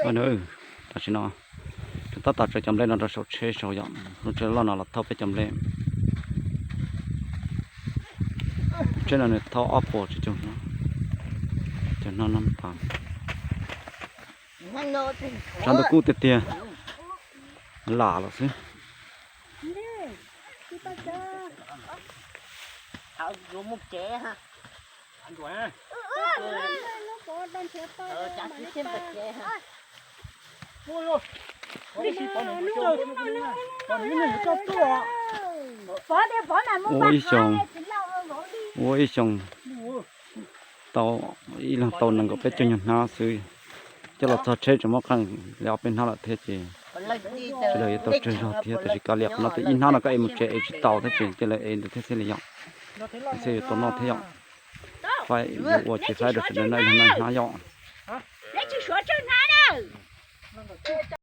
Tam sim no, tab tom tsaws cov nplej no rau saum tsheb saud yom, lub tsheb loj no los thauj peb cov nplej. Tsheb no nws thauj ob puas tsib caug hnab, caug hnab no tas. Tshav ntuj kub tiag tiag, lam los xwb. Ua ib xyoo, ua ib xyoo tau ib leeg tau nees nkaum peb caug nyuag hnab xwb, coj los txog tsheb tseem muab qeej li ob peb hnab lawm thiab ces sawv daws yuav tau tsawg zog thiab, tab sis kav liam qhov no ces ib hnab no koj ev mus tsev ev tsis tau thiab ces cia lawv ev ntawd thiab xwb li yom. Thiaj yuav tau noj thiab yom. Faib yuav ua ces faib rau sawv daws noj ib leeg noj ib hnab yom.